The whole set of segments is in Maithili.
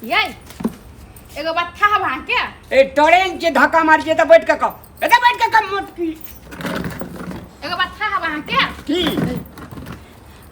यै एगो बात था हम अहाँके। ए ट्रेन के धक्का मार के त बैठ के कह, एते बैठ के कम मोटकी। एगो बात था हम अहाँके। की?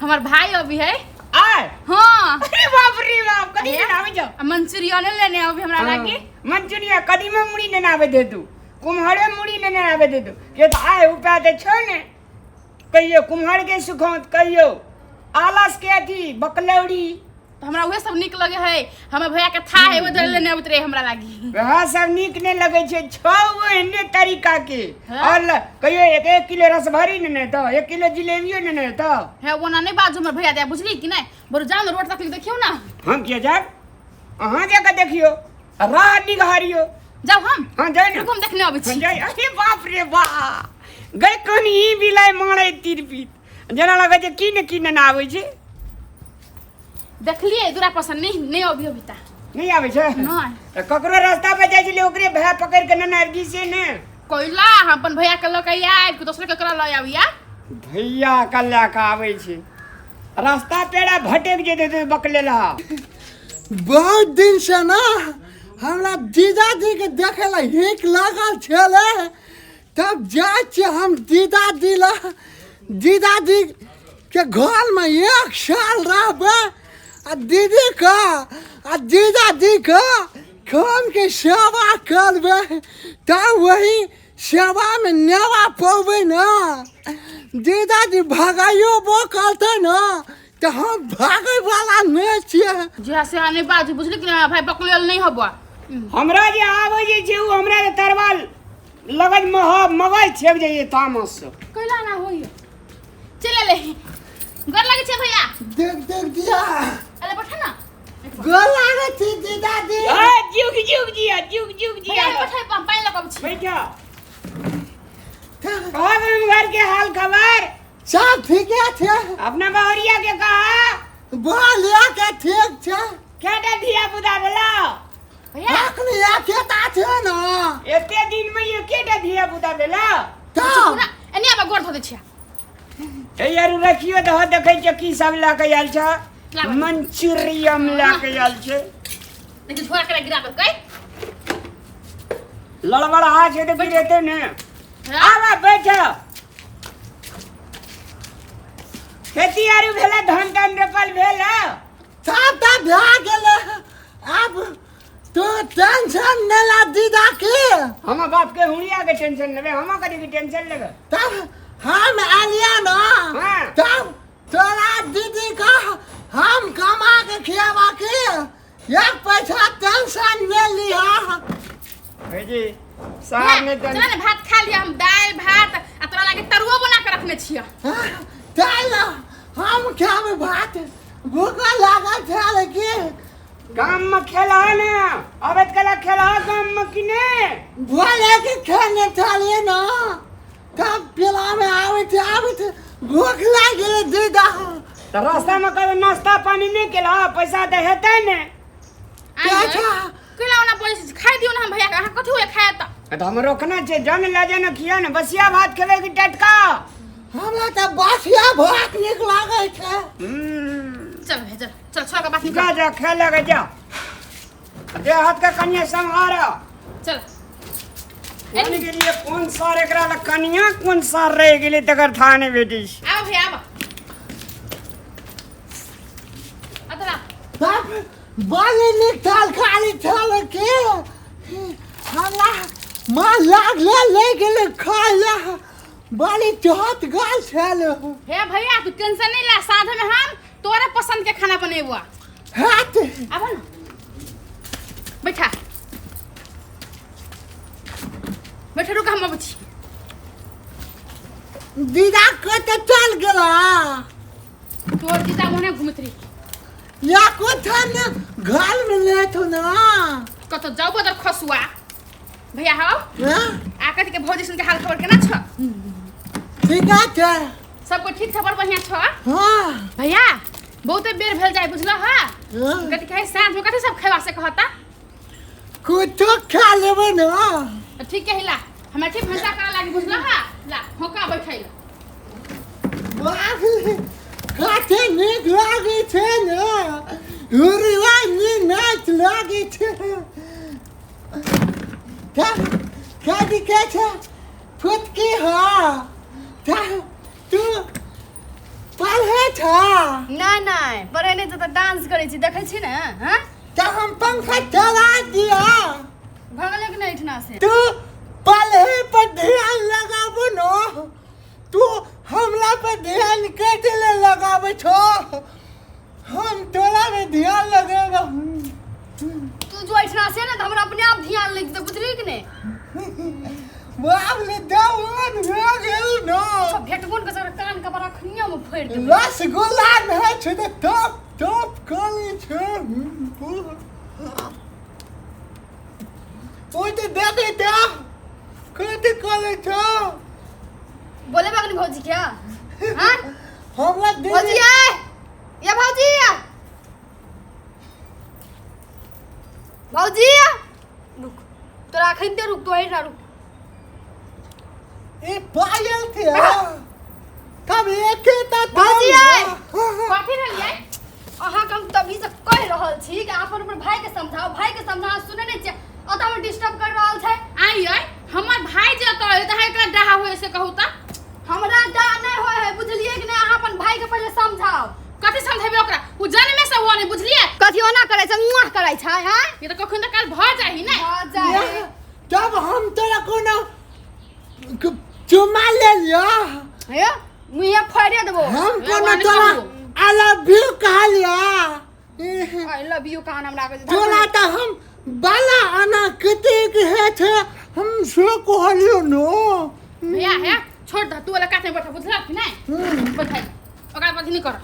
हमर भाई अभी है। आय? हाँ। अरे बाप रे बाप, कदी आया? ने आवे जाओ। आ मंचूरियन लेने अभी हमरा लागी। मंचूरियन कदीमा मुड़ी ने आवे दे तू, कुम्हरे मुड़ी ने आवे दे तू। के त आय उपाय ते छो ने कहियो कुम्हर के सुखौत, कहियो आलस के अथी बकलौड़ी। तो हमरा उहे सब नीक लगे है। हमर भैया के था है, उधर लेने अबैत रहे हमरा लागी। वएह सब नीक नहि लगै छै, छौ एहने तरीका के। हाँ? और कहियो एक एक किलो रसभरी ने तऽ, 1 किलो जिलेबियो ने तऽ। हे ओना नहि बाजू हमर भैया दे, बुझली कि नहि? बरु जाउ ने रोड तक देखियौ ना। हम किया जायब? अहाँ जाके देखियौ, राह निघारियौ। जाउ हम? हाँ, जाउ ने। रुकू, हम देखने अबै हम छी। जाइ। अरे बाप रे बा, गई कनी ई बिलाइ मारै तिरपित, जेना लगै छै की ने की ने आबै छै। देखलिए दूरा पर से नहीं नहीं अभी अभी ता नहीं आबै छै? नहीं। तऽ ककरो रास्ता पर जाइ छलै ओकरे भाय पकड़ि के नेने आबि से ने। कोइला हम अपन भैया के लऽ के आबि के दोसर के ककरा लऽ आबिया? भैया के लऽ के आबै छै, रास्ता पेड़ा भटक जेतै तऽ बकलेलहा। बहुत दिन से ना हमरा जीजाजी के देखे ला हिक लागल छलै, तब जाइ छियै हम जीजाजी ला। जीजाजी के घरमे 1 साल रहबै आ दीदी के आ जीजाजी के खूब के सेवा करबै, तब वही सेवामे नेवा पौबै ने। जीजाजी भगाइयो करतै ने तऽ हम भागैवला नहि छियै। जेहा सेहा नहि बाजू, बुझली कि नहि? भाई बकलेल नहि हबऽ। हमरा जे आबै जे छै ओ हमरा जे तरवाल लगन मह मगज छेक जाइए तामस से। कैला ना होइए, चल ले। गोर लगै छै भैया। देख देख दिया। अरे बैठ ना। गोर लागै छी जीजाजी। आ जुग जुग जिया, जुग जुग जिया। भैया बैठे, हम पानि लऽ कऽ अबै छी। बैठा। कहा गाम घर के हाल खबर? सब ठीके छै। अपना बहुरिया के कहा? बोलिया के ठीक छै। केटा धिया पुता भेला? भैया अखनी एकेटा छै ने। एते दिन में एकेटा धिया पुता भेला? तब पूरा एने आब गोर धो दै छियै। हे यार रखियो दह, देखै छियै की सब लए के आयल छ। लाबऽ। मंचूरियम लए के आयल छै। देखी झोरा केना गिरा देलकै। लड़बड़ा छै तऽ गिरेतै ने। आबा बैठ। खेती आरू भेलै, धान तान रोपल भेल? सबटा भए गेलै, आब तू टेंशन नहि ला दीदा के। हमर बाप के हुड़िया के टेंशन लेबै? हम कथी के टेंशन लेबै? तब हम एलियै ने। हाँ। तब तोरा दीदी का हम कमा के खियाबा के एक पैसा टेंशन नहि लिहा। भाईजी साहब ने चल ने भात खा लिया। हम दालि भात आ तोरा लागे तरुओ बना के रखने छियै। चल हम खाबे भात, भूख लागल छल की। गाम में खेला ने अबैत कला खेला गाम में कि ने? भोले के खेने छलियै ने, तब पेला में आबैत आबैत भूख लागि गेलै दीदा। तऽ रास्ता में कभी नाश्ता पानी नहीं केला? पैसा तऽ हेतै ने। अच्छा। केला ओना बोलै छी, खाइ दियौ ने हम भैया के। अहाँ कथी हुए खाय तऽ? तऽ हम रोकना छै, जन लऽ जाना खिया ने। बसिया भात खेबै कि टटका? हमरा तऽ बसिया भात नीक लागै छै। चल भैया, चल चल, छोड़ के बात जा निकल। जा खाए लगे जा, देह हाथ के कनिया सम्हार। चल। कोन गेलियै कोन सार एकरा लग कनिया कोन सार रहि गेलै तकर था नहि भेटै छै। आब भैया आब अतरा। तब बड़ी नीक तरकारी छल के हमरा माँ लागले ले गेलै खाय लए, बड़ी चहत गाल छल। हे भैया तू टेंशन नहीं ला, साँझ में हम तोरे पसंद के खाना बनेबो। हाथ आब ना बैठा बैठा, रुक हम अबै छी। दीदा कतऽ चल गेला? तोर दीदा ओने घुमैत रही। या कोठा ने घर में ले तो ना। कतऽ जाउ बदर खसुआ। भैया हौ। हाँ? आ कथी के भौजी सुन के हाल खबर केना छ? ठीक छै। सब कोई ठीक छ, बड़ बढ़िया छ? हाँ। भैया बहुते बेर भेल जाय बुझल हा? हाँ। कथी कहै साँझ में कथी सब खेबा से कहता? कुछो खा लेबै ना। तऽ ठीक है, ला हमरा ठीक भनसा करे लागी बुझल हा? ला होका बैठै ला। बाप रे, कते नीक लागै छै ने, हुरुआ नी नाच लागै छै। कथी कहै छै फुटकी हो तू पढ़ै छ? नहि नहि, पढ़ै नहि तऽ डांस करै छी, देखै छी ने। हँ, तऽ हम पंखा चला दिया। भगले कि नहि एहिठिना से? तू पढ़े पर ध्यान लगाबो न, तू हमरा पर ध्यान कथी ले लगाबै छो? हम तोरा में ध्यान लगेबो। तू जो एहिठिना से ने तऽ हमरा अपने आप ध्यान लागि जेतौ, बुझली कि नहि? बाप रे, जवान भए गेल न। सब भेटबो ने कर, कान कपड़ा अखनियो में फोड़ि देबौ। रसगुल्ला नहि छै तऽ टप टप करै छै। ओ तऽ देखै तऽ कथी करै छौ? बोले बागनी भौजी क्या? हाँ हमरा दीदी भौजी आय या भौजी या भौजी, रुक, तोरा अखन ते रुक, तो ना रुक। ई पायल थे तब एके तऽ भौजी आय। कथी भेलियै? अहाँके हम तभी से कहि रहल छी कि अपन अपन भाई के समझाओ, भाई के समझाओ, सुने नहीं छियै, ओतऽ हम डिस्टर्ब कर रहल छै। आइ हमर भाई जे एतऽ अइ तऽ अहाँ एकरा डाहा होय से कहू तऽ? हमरा डा नहीं होय है, बुझलियै कि नहीं? अहाँ अपन भाई के पहिले समझाओ। कथी समझेबै ओकरा? ओ जन्मे से वो नहीं, बुझलियै? कथी ओना करै छै, मुआह करै छै? हैं, ये तऽ कखन तऽ काल भऽ जाही ने। भऽ जाइ। तब हम तोरा कोनो चुमा ले लियो? हे, मुँहे फोड़े देबो। हम कोनो वानी तोरा कहू। I love you कहलियो? I love you कहाँ हमरा आबै छै? तोरा तऽ हम बाला आना कतेक हे छै, हम से कहलियो न। भैया, हे छोड़ दह, तू वाला काते बैठ, बुझलक कि नहीं? बैठ, ओकरा पर नहीं कर।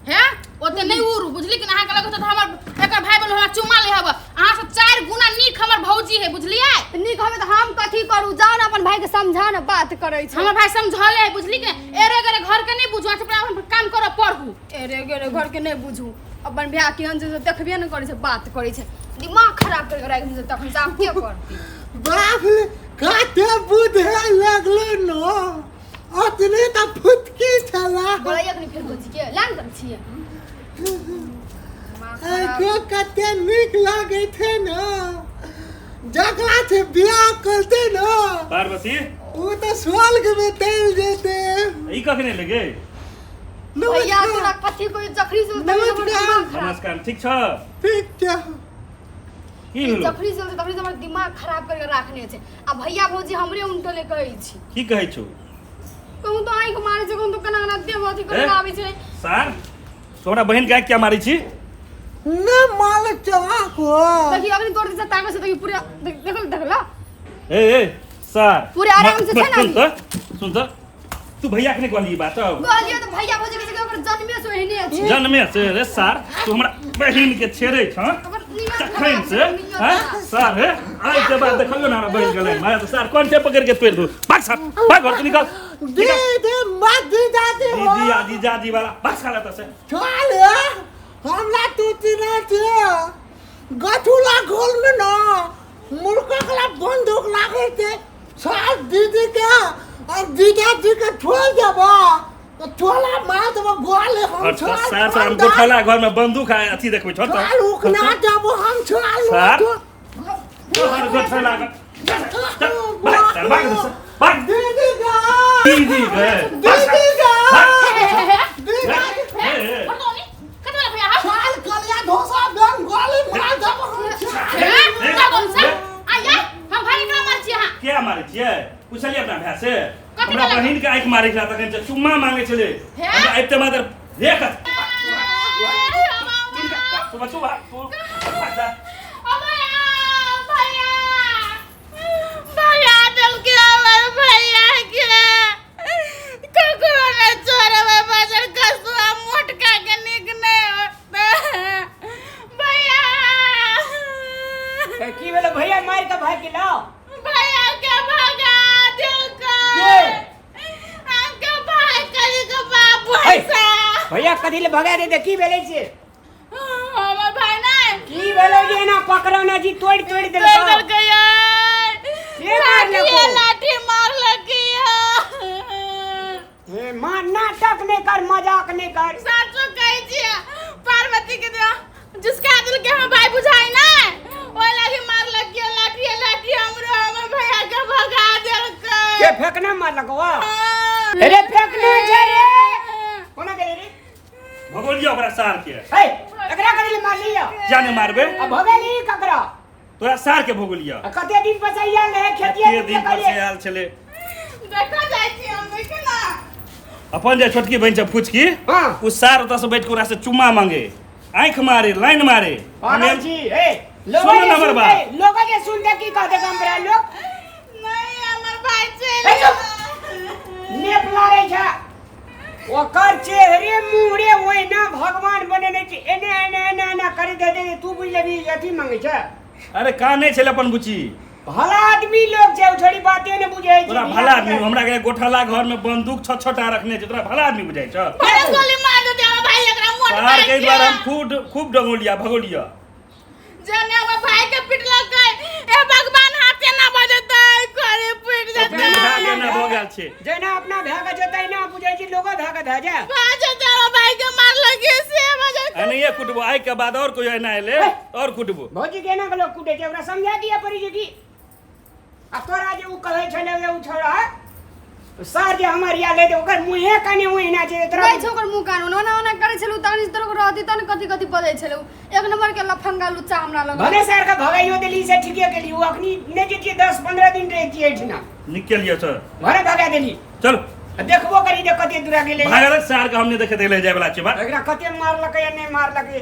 हे, ओते नहीं उड़ू, बुझली कि? अहाँके लगत तऽ हमर एकर भाई बोल हमरा चुमा ले हब। अहाँ से 4 गुना नीक हमर भौजी है, बुझलियै? तऽ नीक हमे तऽ हम कथी करू? जाओ ने अपन भाई के समझा ने, बात करै छै। हमर भाई समझले है, बुझली कि? एरे गरे घर के नहीं बुझू, अहाँ अपन काम करो, पढ़ू। एरे गेरे घर के नहीं बुझू, अपन भाय केहन छै से देखबे ने करै छै, बात करै छै, दिमाग खराब करके राखि देने छै। तखन से आब के करतै? बाप रे, कते बुझे लगलो न, अतने तऽ फुटकी छला। बोलैया कि फेर भौजी के लान करै छियै। दिमाग खराब। आइको कते नीक लागै छै न, जकरा से बियाह करते न पार्वती, ओ तऽ स्वर्ग में चलि जेतै। ई कखने लगे? भैया, नमस्कार। तोरा कथी कोई जखरी से नमस्कार। नमस्कार, ठीक छ? ठीक छै। की भेलो? जखरी से तखरी से हमर दिमाग खराब करके राखने छै आ भैया भौजी हमरे उनटले कहै छी। की कहै छौ? कहूँ तो आँखि मारै छै, कहूँ तो केना केना देह अथी ए? करके आबै छै। सार, तोरा बहिन के आँखि क्या मारै छी? न माल चलाक हो। देखी, अखनी तोड़ दिस ताकत से देखी, पूरा देखल देखला। ए ए सार, पूरे आराम से छै ना। सुन त, सुन त, तू भैया के नहीं कहली ई बात? कहलियै तऽ भैया भौजी के ओकर जन्मे से ओहने अछि। जन्मे से? रे सार, तू हमरा बहिन के छेड़े छ ओकर नियत तखन खराब से छै, नियत हैं खराब। सार, हे आइ के बाद देखलियो ना हमरा बहिन के लाइन मारे, तो सार कोन से पकड़ के तोड़ दू। भाग सार, भाग, घर से निकल। दीदी मत दादी हो। दीदी आदि जादी वाला, भाग साला त से। चल, हमरा तू चिन्है छै? गठुला घोल में न मुर्गा बंदूक लागै छै। साल दीदी के और जीजाजी के छोड़ देबो तो टोला मार देबो गोले हम। और छोड़ सार, सार हम गोठौला घर में बंदूक आ अथी देखबै छौ चल उकना देबो हम, चल। सार। तोहर गोठौला घर, चल चल, भाग चल, भाग से, भाग। दीदी गा दीदी गे। दीदी गा हे हे हे। दीदी। हे, हे। छोड़ दो नी कथी वाला भैया? चल कलिया धोसा बेन गोली मार देबो हम, चल। हे, का बोल सर आया हम भाई एकरा मार छी अहाँ। किया मारै छियै? पुछलियै अपना भाय से? कथी हमरा कहलक? बहिन के आँखि मारै छला तखन से चुम्मा मांगे छलै। हे? हमरा आबिते मात्र हे कथ तू बचू, भाग, तू भाग जा। ओ भैया, भैया, भैया देलकै हमर भैया के, ककरो नहि छोड़बै। बजर कसुआ मोटका के नीक नहि होतै भैया। तऽ की भेलो? भैया मारि कऽ भागि गेलो? भैया के भगा देलकै। के? अहाँके भाय करी के बाप है। भैसा। भैया कथी ले भगा दे? की भेलै से? हमर भाय नहि। की भेलै जे एना पकड़ौ ने जी तोड़ि तोड़ि तोड़ि देलकौ? देलकै यार। के मारलकौ? लाठिए लाठी मारलकै। हे माँ, नाटक नहि कर, मजाक नहि कर। साचो कहै छियै, पार्वती के दिया जिसका दिल के हम भाई बुझाई ना। जाने मारबे। आ भगेली ककरा? तोरा सार के भोगलिया। आ कते दिन पर से आयल रहे खेतिए? कते दिन पर से आयल छले। देखा जाइ छी हम, देखे ना। अपन जे छोटकी बहिन छै फुचकी, हाँ। उ सार ओतऽ से बैठ के ओकरा से चुम्मा मांगे, आँखि मारे, लाइन मारे। पागल छी ए लोग। सुन न हमर बात। लोग के सुनते की कहते कम पर लोग? नहीं, हमर भाई चलि ए, चुप। नेप लारे छै ओकर चेहरे मुहरे ओहिना भगवान बनेने छै, एने एने एने एना करी दे दे, तू बुझि लेबही अथी मांगे छै। अरे कानै छलै अपन बुची। भला आदमी लोग छै, ओ छोड़ी बाते ने बुझै छै। तोरा भला आदमी? हमरा के गोठाला घर में बंदूक छ छटा रखने छै, तोरा भला आदमी बुझाइ छ? बड़े गोली मार देते हमर भाई एकरा मोट। सार भाई के द्वारा हम खूब खूब डंगोलिया भगोलिया। जने हमर भाई के पिटलकै, ए भगवान, हाथे ना बजतै, करे पिट जेतै। भए के ना भऽ गेल छै। जेना अपना भए के जेतै ना बुझै छै, लोगो भए के भए जाए। भऽ जेतै, हमर भाई के मारलकै से भऽ जेतै। एनाहिए कुटबो, आइ के बाद और कोई एना एले और कुटबो। भौजी के एना के लोग कुटै छै? ओकरा समझा दिअ पड़ी छै कि आ तोरा जे उ कहै छलै जे उ छोड़ा सर जे हमर या ले दे, ओकर मुँहे कने ओहिना छै तोरा। नहि छै ओकर मुँह कान ओना ओना करै छलहुँ तहन तोर रहती तहन कथी कथी बजै छलहुँ। एक नंबर के लफंगा लुच्चा हमरा लग। भने सर के भगाइयो देली से ठीके केली। उ अखनी नहि जेतियै, 10-15 दिन रहितियै एहिठिना। निकल लिअ सर। घरे भगा देली। चल। आ देखबो करी जे कते दूरा गेलै। भागल सार के हम नहि देखे ले जाय वाला छै बा। एकरा कते मारलकै या नहि मारलकै।